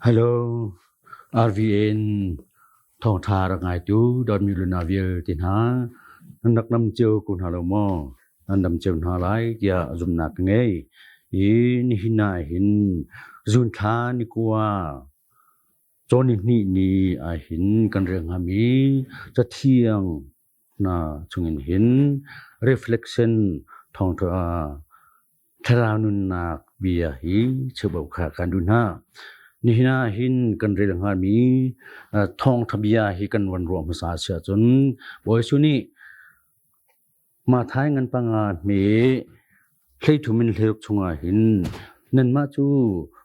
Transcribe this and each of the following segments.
Hello, RVN thawngṭha rak ngaitu dawtmi luna vialte hna, nan rak dam cio ko hna lo maw? Nan dam cio hna lai tiah zumhnak ka ngei. I nihin ah hin zunthla ni kua cawn ni hnih ni ah hin kan rel hngami cathiang hna chungin hin reflection thawngṭha thlarau nunnak bia hi cheubauh kha kan duh hna. Nihin ah hin kan rel hngami thawngṭha bia hi kan van ruah hmasa a si ahcun Bawi Jesuh nih Mathai ngan panga hme hleithum in hleiruk chungah hin nanmah cu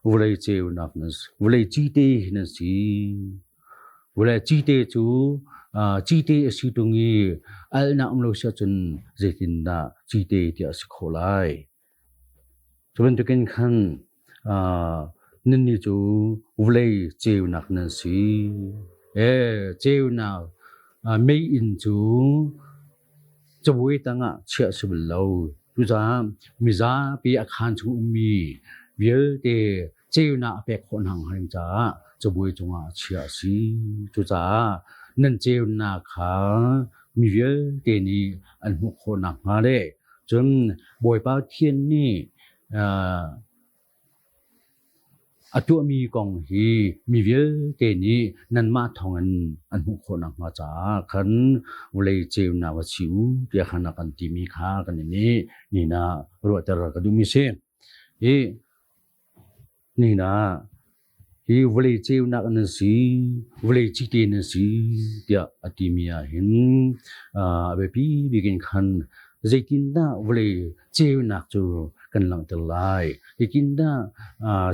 vawlei ceunak nan si, vawlei cite hi nan si. Vawlei cite cu cite a si ṭung i alnak um lo si ahcun zeitindah cite tiah a si khawh lai? Cu bantukin khan nannih cu vawlei ceunak nan si. Ceunak meiinn cu cabuai tangah chiah a si bal lo. Cucaah mizapi a khaan chung ummi vialte ceunak a pek khawh hna hnga ding caah cabuai cungah chiah a si. Cucaah nan ceunak kha mi vialte nih an hmuh khawh nakhnga le cun Bawipa Pathian nih a tuahmi kong hi mi vialte nih nanmah thawngin an hmuh khawh nakhnga caah khan vawlei ceunak va si u tiah khan a kan timi kha kan i nih ah ruahter ka duhmi si. Hi nihin ah hi vawlei ceunak nan si, vawlei cite nan si tiah a timi ah hin a biapi bik in khan zeitindah vawlei ceunak cu kan langhter lai, zeitindah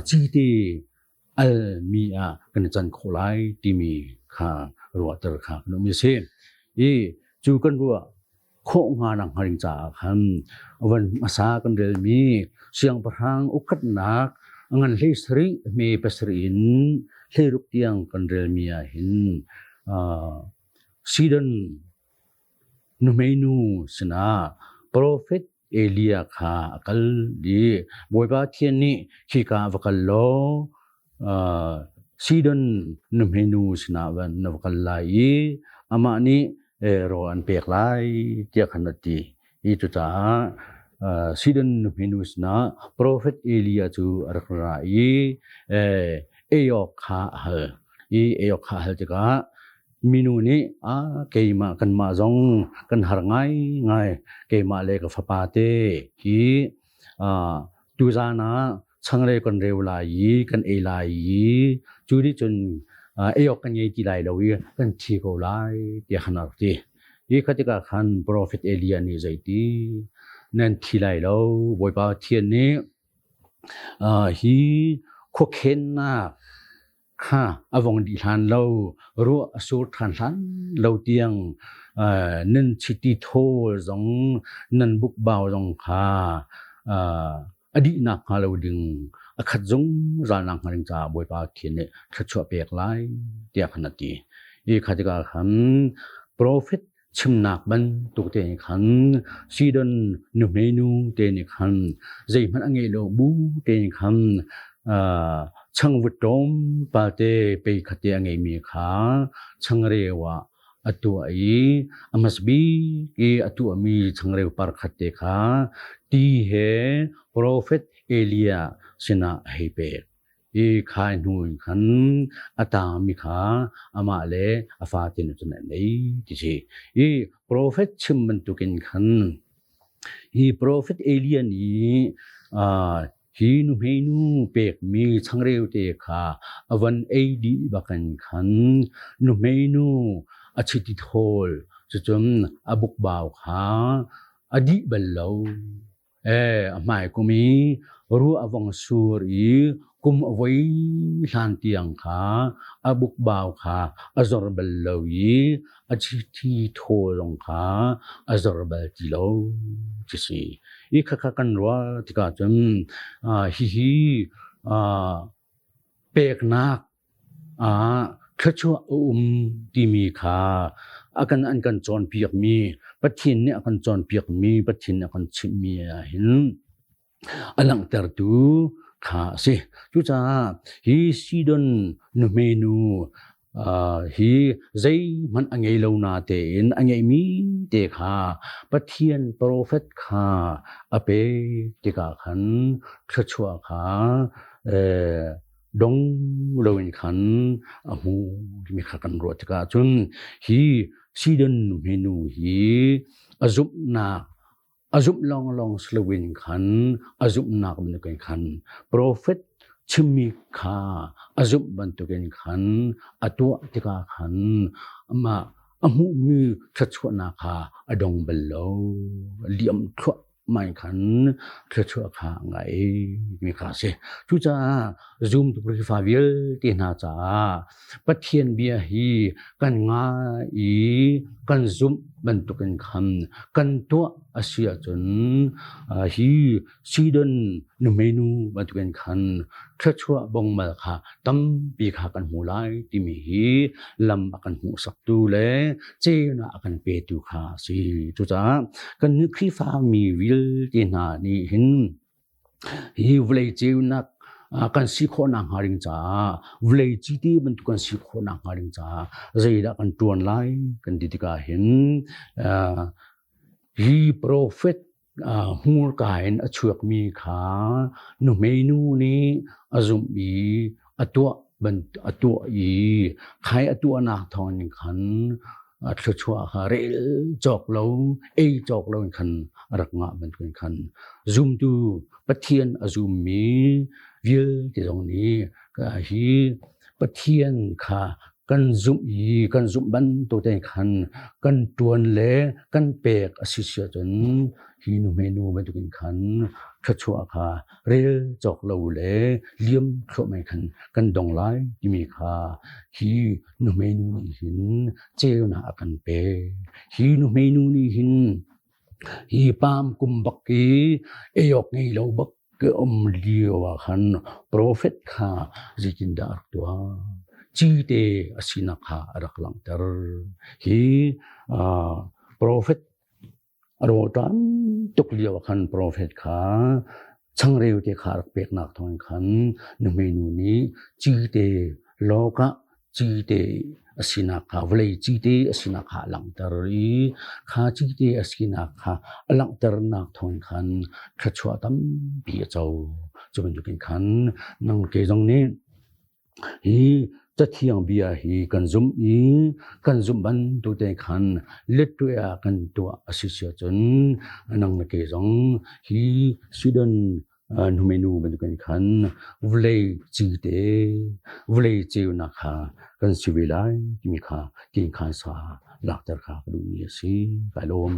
cite almi ah kan i can khawh lai timi kha ruahter kha kan um a si. I cu kan ruah khawh hnga nak hnga ding caah khan van hmasa kan relmi siangpahrang ukhatnak ngan hlei sarih hme pasarih in hleiruk tiang kan relmi ah hin Sidon nuhmeinu sinah profet Elia kha a kal i Bawipa Pathian nih khika va kal law Sidon nuhmeinu sinah na va kal lai i amah nih rawl an pek lai tiah khan a ti. Hi cucaah Sidon nuhmeinu sinah profet Elia cu a rak ra i ei awk kha a hal. I ei awk kha a hal tikah minu nih a keimah kanmah zong kan har ngaingai keimah le ka fapa te hi tuzaan ah changreu kan reu lai i kan ei lai i cu nih cun ei awk kan ngei ti lai lo i kan thi ko lai tiah khan a rak ti. Hi kha tikah khan profet Elijah nih zeiti nan thi lai lo Bawipa Pathian nih hi khuakhennak kha a vong dih hlan lo ruah a sur ṭhan hlan lo tiang nan chiti thawl zong nan bukbau zong kha a dihnak hnga lo ding a khat zungzal nak hnga ding caah Bawipa Pathian nih thluachuah pek lai tiah khan a ti. Hi kha tikah khan profet chimnak bantuk te nih khan Sidon nuhmeinu te nih khan zeihmanh a ngei lo bu te nih khan changvut tlawmpal te pei khat te a ngeimi kha changreu ah a tuah i a hmasa bik i a tuahmi changreu par khat te kha ti he profet Elijah sinah a hei pek. I khai hnu in khan a tangmi kha amah le a fate nih cun an ei ti si. I profet chim bantukin khan hi profet Elijah nih hi nuhmeinu pekmi changreu te kha a van ei dih bakin khan nuhmeinu a chiti thawl cucun a bukbau kha a dih bal lo. A hmai kum i ruah a vong sur i kum a voi hlan tiang kha a bukbau kha a zor bal lo i a thi thaw zong kha a zor bal ti lo ti si. Hi khakha kan ruah tikah cun hihi peknak thluachuah a um timi kha a kan an kan cawnpiakmi Pathian nih a kan cawnpiakmi Pathian nih a kan chimhmi ah hin a langhtertu kha a si. Cucaah hi Sidon nuhmeinu hi zeihmanh a ngei lo na tein a ngeihmi te kha Pathian profet kha a pek tikah khan thluachuah kha dong loin khan a hmu timi kha kan ruah tikah cun hi Sidon nuhmeinu hi a zumhnak a zumh lawnglawng si loin khan a zumhnak bantukin khan profet chimmi kha a zumh bantukin khan a tuah tikah khan amah a hmuhmi thluachuahnak kha a dong bal lo, liam thluah mai khan thluachuah kha a ngei mi kha a si. Cucaah zumtu Khrihfa vialte hna caah Pathian bia hi kan ngai i kan zumh bantukin khan kan tuah a si ahcun hi Sidon nuhmeinu bantukin khan thluachuah bongmal kha tampi kha kan hmu lai timi hi lam a kan hmuhsaktu le ceunak a kan petu kha a si. Cucaah kan Khrihfa mi vialte hna nih hin hi vawlei ceunak kan si khawhnak hnga ding caah vawlei cite bantuk kan si khawhnak hnga ding caah zeidah kan ṭuan lai kan ti tikah hin hi profet hmurka in a chuakmi kha nuhmeinu nih a zumh i a tuah a tuah i khai a tuahnak thawngin khan thluachuah kha rel cawk lo ei cawk lo in khan a rak ngah bantukin khan zumtu Pathian a zummi vialte zong nih hi Pathian kha kan zumh i kan zumh bantuk te khan kan ṭuan le kan pek a si si ahcun hi nuhmeinu bantukin khan thluachuah kha rel cawk lo le liam thluahmai khan kan dong lai timi kha hi nuhmeinu nih hin ceunak a kan pek. Hi nuhmeinu nih hin hi pam kum bak i ei awk ngei lo bak ka um lio ah khan profet kha zeitindah a rak tuah? Cite a sinak kha a rak langhter. Hi profet a rawlṭam tuk lio ah khan profet kha changreu te kha a rak peknak thawngin khan nuhmeinu nih cite lawkah cite a sinak kha vawlei cite a sinak kha a langhter i kha cite a sinak kha a langhternak thawng khan thluachuah tampi a co. Cu bantukin khan nang ke zong nih hi cathiang bia hi kan zumh i kan zumh bantuk te khan lettuai ah kan tuah a si si ahcun nang na ke zong hi Sweden numenu bantukin khan vawlei cite vawlei ceunak kha kan si ve lai timi kha tin khan sa lakter kha ka duhmi a si. Kai lawm.